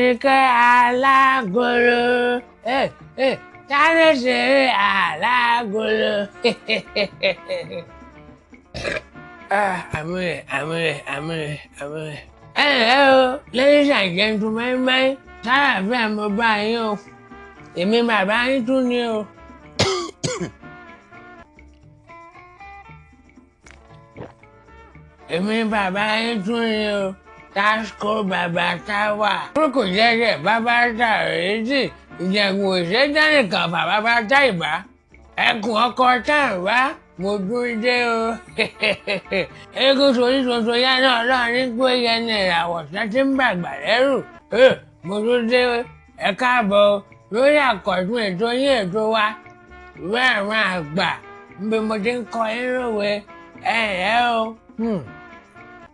Àríkẹ́ alágolo. Sáré ṣeré alágolo. Àmúrẹ̀ àmúrẹ̀ àmúrẹ̀ àmúrẹ̀. Ẹ ǹlẹ́ o, ladies and gentlemen, sálàáfíà mo bá yín o. Èmi bàbá yín tún ni o. Èmi bàbá yín tún ni o. Tasco bàbá táwà. Kúrúkù jẹ́jẹ́ bàbá tàrèjì. Ìjẹ̀gùn òṣèjánìkan bàbá bá tá ìbá. Ẹkùn ọkọ táǹwá mo tún dé o. Eégún sorí tuntun yá náà lọ́rin pé yẹn ní ìràwọ̀ tí ń bàgbà lẹ́rù. Mo tún dé o. Ẹ káàbọ̀ lórí àkọ́tún ètò yín ètò wa. Ìwé àwọn àgbà níbi mo ti ń kọ yín lówe. Ẹ ǹlẹ́ o.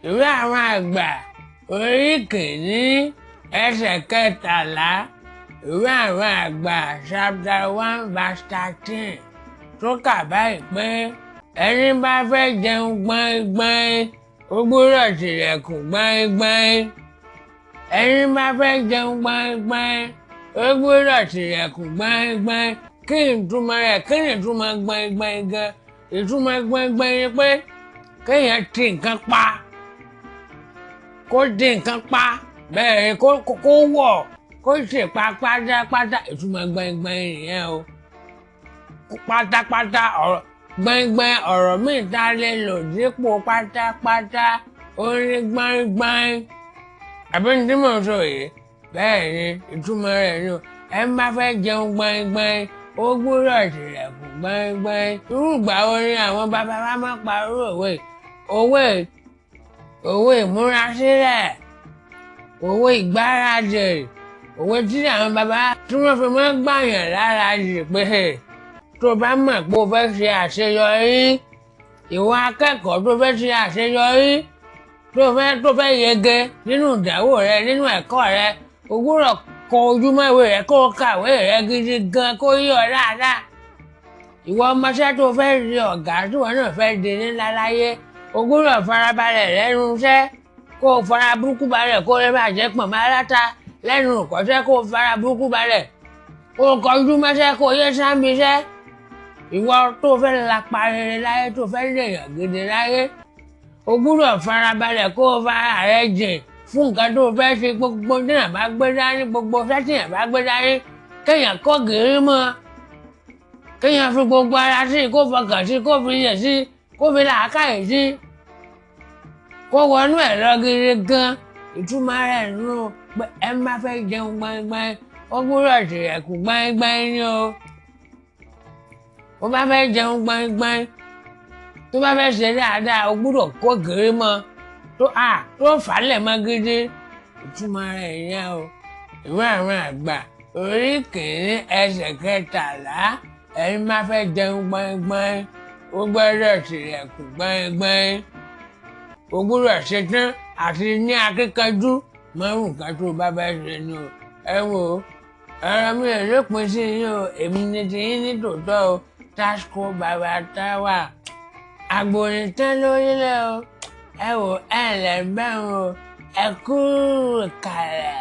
Ìwé àwọn àgbà orí kìíní ẹsẹ̀ kẹtàlá. Ìwé àwọn àgbà chapter 1 verse 13 tó kà báyìí pé ẹni bá fẹ́ jẹun gbọ̀ngbọ̀n ó gbúdọ̀ tilẹ̀kùn gbọ̀ngbọ̀n. Ẹni bá fẹ́ jẹun gbọ̀ngbọ̀n ó gbúdọ̀ tilẹ̀kùn gbọ̀ngbọ̀n. Kí ni ìtumọ̀ rẹ̀? Kí ni ìtumọ̀ gbọ̀ngbọ̀n gan? Ìtumọ̀ gbọ̀ngbọ̀n ni pé kéèyàn ti nǹkan pa, kó di nǹkan pa, bẹ́ẹ̀ kó wọ̀, kó sì pa pátápátá. Ìtumọ̀ gbẹngbẹng nìyẹn o. Pátápátá ọ̀rọ̀ gbẹngbẹng ọ̀rọ̀ míì tá a lè lò dípò pátápátá ó ní gbẹngbẹng. Àbí ní tí mò ń sọ yìí? Bẹ́ẹ̀ ni ìtumọ̀ rẹ̀ ni o. Ẹ má fẹ́ jẹun gbẹngbẹng ó gbúdọ̀ tilẹ̀kùn gbẹngbẹng. Irú ìgbà wo ni àwọn bàbá wa máa pa irú òwe? Òwe òwe ìmúrasílẹ̀, òwe ìgbáradì, òwe tí àwọn bàbá tí wọ́n fi máa ń gbàyàn lára jì pé tó bá mọ̀ pé o fẹ́ ṣe àṣeyọrí, ìwọ akẹ́kọ̀ọ́ tó fẹ́ ṣe àṣeyọrí, tó fẹ́ yege nínú ìdánwò rẹ, nínú ẹ̀kọ́ rẹ, o gbúdọ̀ kọ ojúmọ́ ìwé rẹ, kó o kàwé rẹ gidi gan, kó yé ọ dáadáa. Ìwọ ọmọọṣẹ́ tó fẹ́ di ọ̀gá tí wọn náà fẹ́ di ńlá láyé, o gbúdọ̀ farabalẹ̀ lẹ́nu iṣẹ́, kó o fara burúkú balẹ̀, kó o lè máa jẹ́ pọ̀nmọ́ aláta lẹ́nu ìkọ́ṣẹ́, kó o fara burúkú balẹ̀, kó o kọjú mọ́ṣẹ́, kó o yé sáńbi iṣẹ́. Ìwọ tó fẹ́ lapa rere láyé, tó fẹ́ lèèyàn gidi láyé, o gbúdọ̀ farabalẹ̀ kó o fara rẹ jìn fún nǹkan tó fẹ́ ṣe. Gbogbo téèyàn bá gbé dání, gbogbo iṣẹ́ téèyàn bá gbé dání, kéèyàn kọ́ gìrì mọ́, kéèyàn fi gbogbo ara sí, kó fọkàn sí, kó fi yẹ̀ sí, kó fi làákàyè sí, kó wọnú ẹ̀ lọ gidi gan. Ìtumọ̀ rẹ̀ nù pé ẹ má fẹ́ jẹun gbọ̀ngbọ̀n ó gbúdọ̀ tilẹ̀kùn gbọ̀ngbọ̀n ni o. Ó bá fẹ́ jẹun gbọ̀ngbọ̀n, tó bá fẹ́ ṣe dáadáa, ó gbúdọ̀ kó gìrì mọ́, tó fàálẹ̀ mọ́ gidi. Ìtumọ̀ rẹ̀ yẹn o. Ìwé àwọn àgbà orí kìíní ẹsẹ̀ kẹtàlá. Ẹni má fẹ́ jẹun gbọ̀ngbọ̀n ó gbọ́dọ̀ tilẹ̀kùn gbọ̀ngbọ̀n. O gbúdọ̀ ṣetán àti ní akíkanjú mọ́rùn nǹkan tó bá fẹ́ ṣe ni o. Ẹ wò ó, ọ̀rọ̀ mi ò lópin sí yín o. Èmi ni ti yín ní tòótọ́ o. Tasco bàbá táwà. Àgbòrìntán lórílẹ̀ o. Ẹ wò ẹ ǹlẹ́ bẹ́ẹ̀ o. Ẹ kú kàlẹ̀.